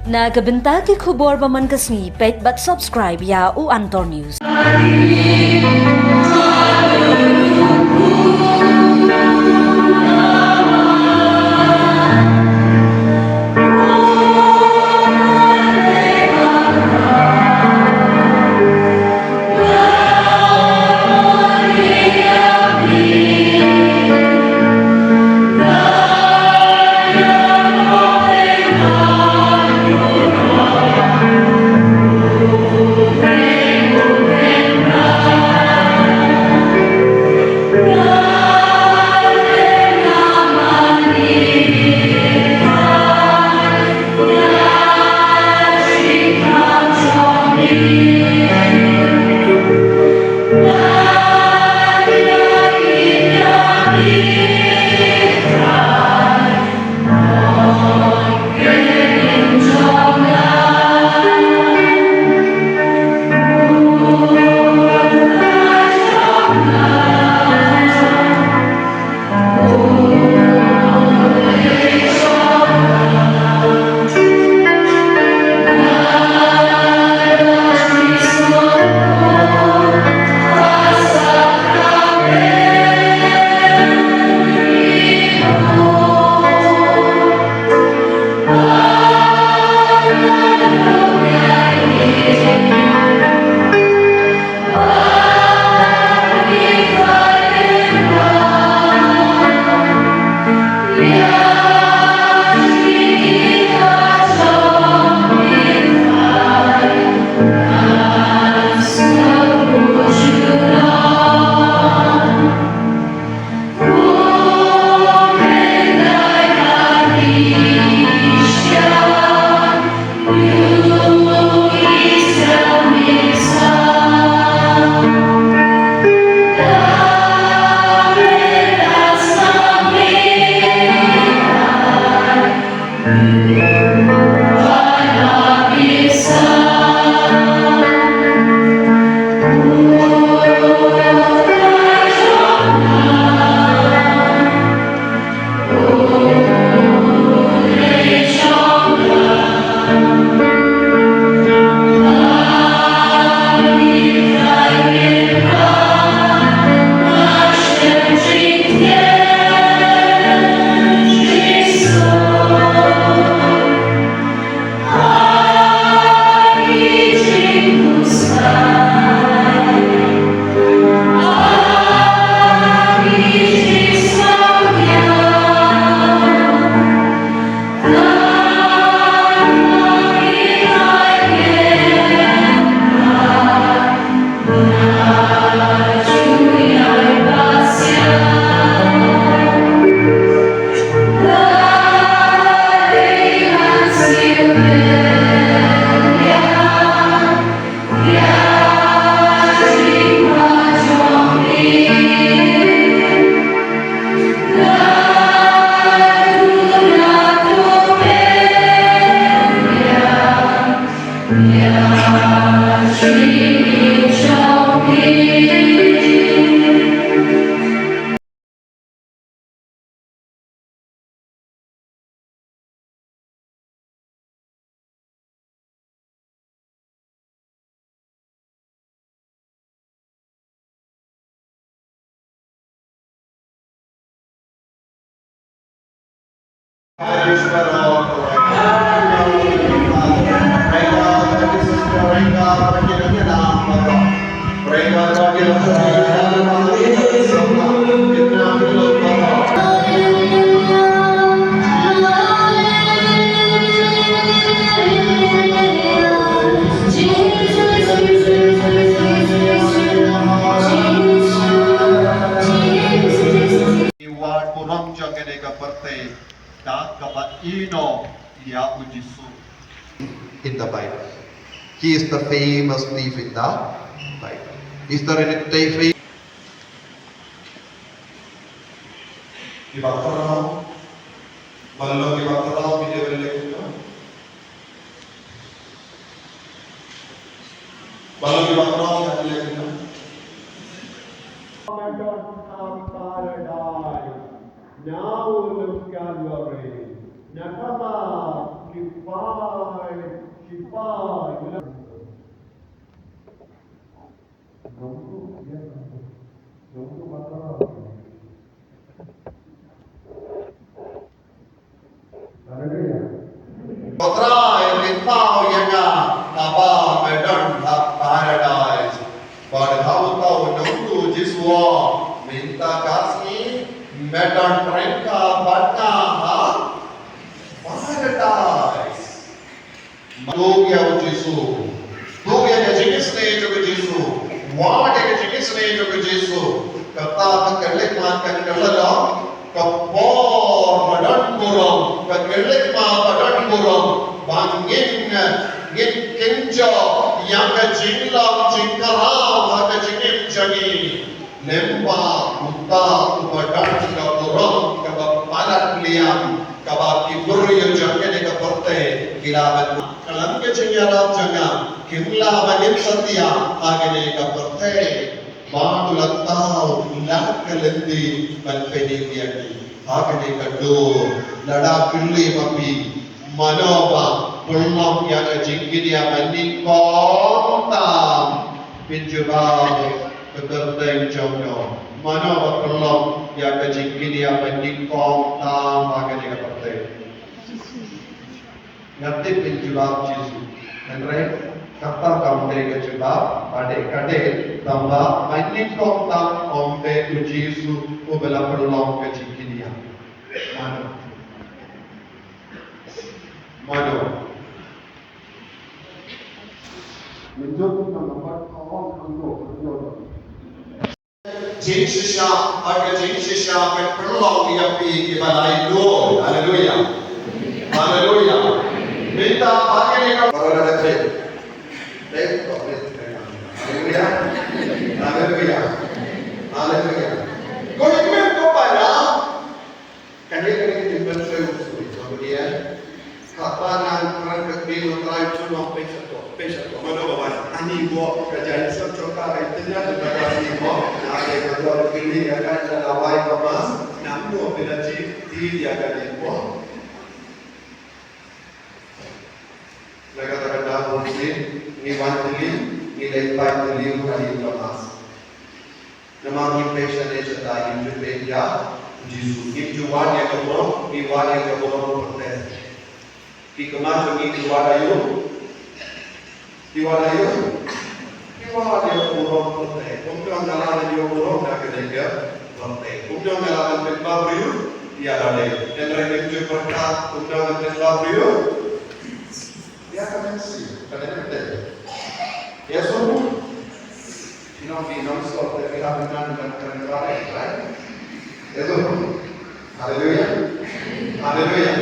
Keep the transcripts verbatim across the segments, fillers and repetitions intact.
Na ka bynta ki khubor ba man ka sngi, peit bad subscribe ïa u Antor News. Ki wad burom jong kane ka pyrthei da kaba ïehnoh ïa u Jisu. In the Bible. He is the famous thief in the Bible. Is there any thief? Ki ba khraw, ban long ki ba khraw ki dei ban leh kumno? Ban long ki ba khraw ki dei ban leh kumno? Paradise. Now look Calvary. Na kaba ki Bye. Goodbye. Haleluia. Ko Trai, pynpaw ïa nga haba me don ha Paradise. Bad ha uta u nongtuh Jisu u ong, mynta ka sngi me don ryngkat bad nga ha Paradise. Tuh ïa u Jisu. Tuh ïa ka jingisynei jong u Jisu. Wad ïa ka jingisynei jong u Jisu. Kata ka kyrlek ma ka kyrlek long ka por ba don burom, ka kyrlek ma ba don burom. Ba ngin, ngin kynjoh ïa ka jinglong jingkhraw ha ka jingim jong ngi. Lyngba uta uba don ka burom kaba palat liang, kaba ki briew jong kane ka pyrthei ki lah ban, khlem ka jingïarap jong nga kim lah ban im satia ha kane ka pyrthei. Bad u la thaw la ka lynti ban pynim ïa ngi ha kane ka dur. Lada kylli ma phi, mano ba pynlong ïa ka jingkynïa ba nyngkong tam? Pynjubab ka kyrteng jong no. Mano ba pynlong ïa ka jingkynïa ba nyngkong tam ha kane ka pyrthei? Nga tip pynjubab Jisu. Hynrei kata kam dei ka jubab ba dei ka dei, tangba ba nyngkong tam ym dei u Jisu uba la pynlong ka jingkynïa. Mano? Mano? Mynjur kumno namar ka ong kumno, kumno. Jingshisha, bad ka jingshisha kan pynlong ïa phi kiba la ïeit. Haleluia. Haleluia. Mynta phi ïa ka para da trip. Haleluia. Haleluia. Haleluia. Ko hynmen ko para. Kane, kane ka jingpynshoi u suri, ba kemudian, haba nang kren ka kmie u Trai u shu ong, peit sha to, peit sha to, mano ba wan, ani mo ka jaiñ sot choka ka internet, ka ani mo, na ka ka dor ka kmie ka ka la lawai ka mas, na mo pynlong ji, ti dia ka ni mo. Na kata ka daw u suri, ngi wan tylli, ngi leit pai tylli, u ani ka mas. Namar ngim peit shane shata, ngim ju peit ïa u Jisu. Ngim ju wad ïa ka burom, ngi wad ïa ka burom pyrthei. Ki kmie jong ngi ki wad ïa u. Ki wad ïa u. Ki wad ïa ka burom pyrthei. Kumno nga lah ban ïoh burom na ka dei ka pyrthei. Kumno nga lah ban pynbha briew ïa lade. Hynrei ngim ju pyrkhat kumno ban pynbha briew ïa ka mynsiem, ka dei ka dei. Ïa so. Phi nang, phi nang stop, phi hap nang, nang, nang, nang, right? Ïa so. Haleluia. Haleluia.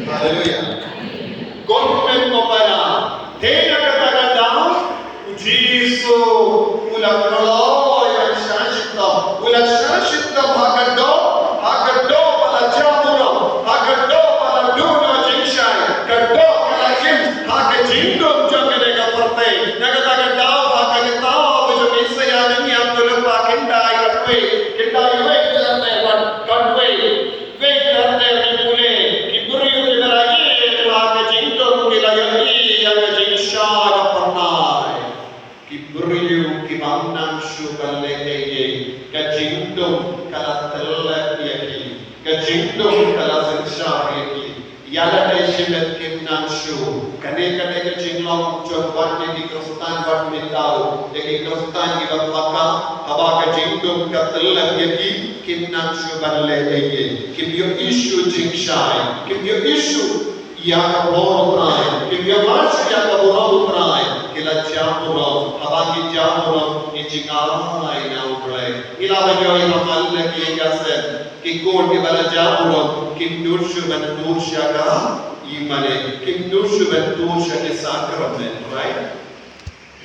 Haleluia. Ko hynmen ko para. Te na kata ka daw, u Jisu u la kloi ban shah shitom. U la shah shitom ha ka doh, ha ka doh ba la jah burom, ha ka doh ba la duh noh jingshai, ka doh ka la im ha ka jingdum jong kane ka pyrthei. Na kata ka daw ha ka kynta ka jong Isaïah, ngi ïa pule lypa khyndai, khyndai wei, khyndai wei, khyndai wei. Wei, khyndai wei, pule ki briew kiba la ïeit ha ka jingdum ki la ïohi ïa ka jingshai kaba phyrnai. Ki briew kiba ym nang shuh ban leh ei ei, ka jingdum ka la tyllep ïa ki, ka jingdum ka la synshar ïa ki. Ïa lade shimet kim nang shuh. Kane, kane ka jinglong jong wat ïa ki Khristan bad mynta, ïa ki Khristan kiba paka, haba ka jingdum ka tyllep ïa ki, kim nang shuh ban leh ei ei. Kim ïohi shuh jingshai, kim ïohi shuh ïa ka bor u Trai, kim ïohi shuh ïa ka burom u Trai, ki la jah burom, haba ki jah burom, ki jingai na U Blei. Ngi la ban ïohi ha man la ki ïing ka sem, ki khun kiba la jah burom, kim nud shuh ban tur sha ka ïing mane, kim nud shuh ban tur sha ki sakramen, right?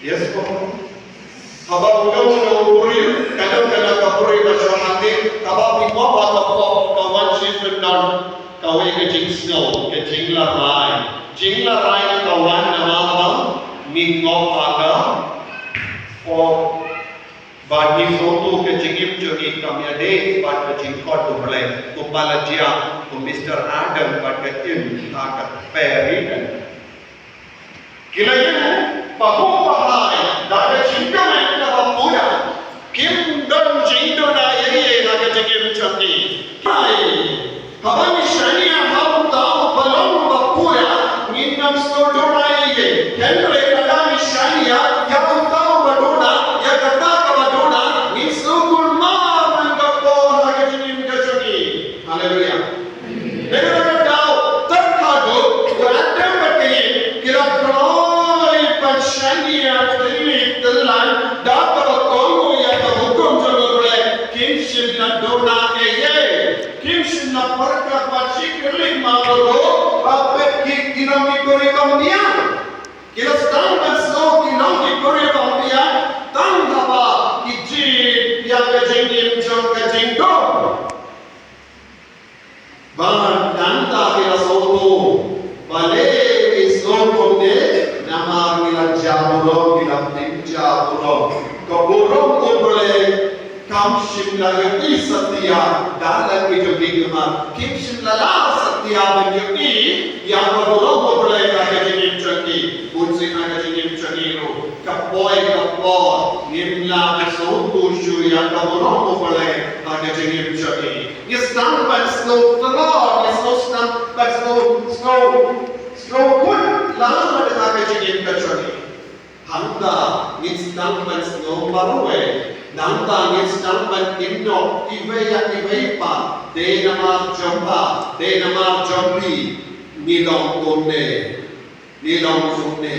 Yes, ko. Haba u dang u dang u briew, ka dang ka dang ka briew ba shong hangne, haba phi pop ha ka pop, ka wan shi pyndan, kawei ka jingsngew, ka jinglarai. Jinglarai ka wan namar ba ngin ngop ha ka pop. Ba ngi sngewthuh ka jingim jong ngi kam ïadei bad ka jingkhot U Blei, kumba la jia Mister Adam bad ka Im ha ka Paradise. Ki la ïeng pahuh pahai da ka jingkmen kaba pura. Kim don jingduna ïa ei ei ha ka jingim jong ki. Haba ngi shaniah ha uta uba long uba pura, ngim dang sngewduna ïa ei ei. Hynrei lada ngi shaniah ïa uta uba duna, ïa kata kaba duna, ngin sngewkulmar man ka por ha ka jingim ka jong ngi. Haleluia. Dei na kata ka daw, tang haduh u Adam bad ka Im ki la kloi ban shaniah tylli tyllan da kaba kohnguh ïa ka hukum jong U Blei, kim shym la duna ei ei. Kim shym la pyrkhat bad shim kyrling ma ka ruh ba peit ki, ki long ki briew bymbiang. Ki la sdang ban sngew ki long ki briew bymbiang tang haba ki jied ïa ka jingim jong ka jingdum. Bad nangta ki la sngewthuh, balei ki sngew kumne, namar ki la jah burom, ki la pynjah burom. Ka burom U Blei kam shym la ïohi satia da la ki jong ki, namar kim shym la lah satia ban ïohi ïa ka burom U Blei ha ka jingim jong ki. Bunsien ha ka jingim jong ngi ruh ka poi ka por ngim lah ban sngewthuh shuh ïa ka burom U Blei ha ka jingim jong ngi. Ngi sdang ban sngew tlot, ngi sdang ban sngew, sngew, sngew kut lad ha ka jingim ka jong ngi. Hangta ngin sdang ban sngew marwei, hangta ngin sdang ban kynnoh iwei ïa iwei pat, dei namar jong pha, dei namar jong phi, ngi long kumne, ngi long kumne.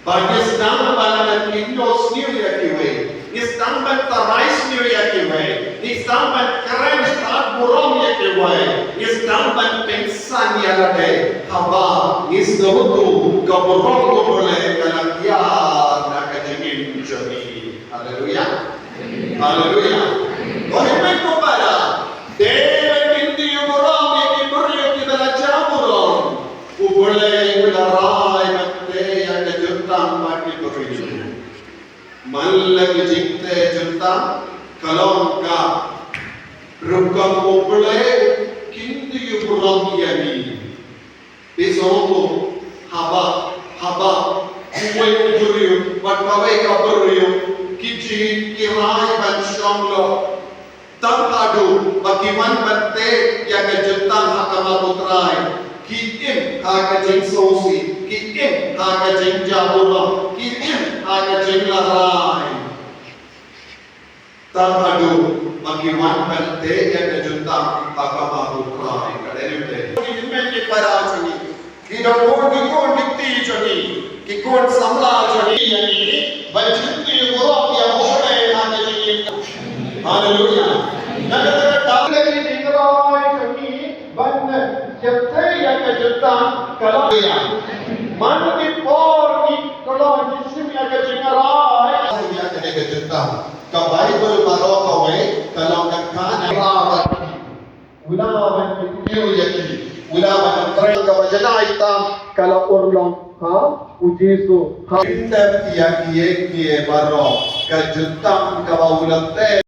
Ba ngi sdang ban kynnoh sniew ïa kiwei. Ngi sdang ban tharai sniew ïa kiwei. Ngi sdang ban kren stad burom ïa kiwei. Ngi sdang ban pynsan ïa lade. Haba ngi sngewthuh ka burom U Blei ka la kiar na ka jingim jong ngi. Haleluia. Haleluia. Ko hynmen ko para. Dei ban kyntiew burom ïa ki briew kiba la jah burom. U Blei u la rai ban tei ïa ka jutang bad ki briew. Man la ki jingtei jutang ka long ka rukom U Blei kyntiew burom ïa ngi. Phi sngewthuh haba, haba uwei u briew bad kawei ka briew ki jied ki rai ban shong noh. Tang haduh ba ki wan ban tei ïa ka jutang ha khmat U Trai, ki im ha ka jingsngewsih, ki im ha ka jingjah burom, ki im ha ka jingla rai. Tang haduh ba ki wan ban tei ïa ka jutang ha khmat U Trai. Ka dei ne em? Ki hynmen ki para jong ngi. Ki don khun, ki khun ki kti jong ngi, ki khun samla jong ngi, ïa ngi ban kyntiew burom ïa U Blei ha ka jingim. Haleluia. Na kata ka daw, ki jingrai jong ngi ban ïa tei ïa ka jutang ka la ïa. Man ki por ki kloi ki shim ïa ka jingrai ïa ka jutang. Ka Baibl baroh kawei ka long ka khana. U la ban kyntiew ïa ki, u la ban trei. Kaba janai tam ka la urlong ha U Jisu ha. Kyntiew ïa kiei kiei baroh, ka jutang kaba u la tei.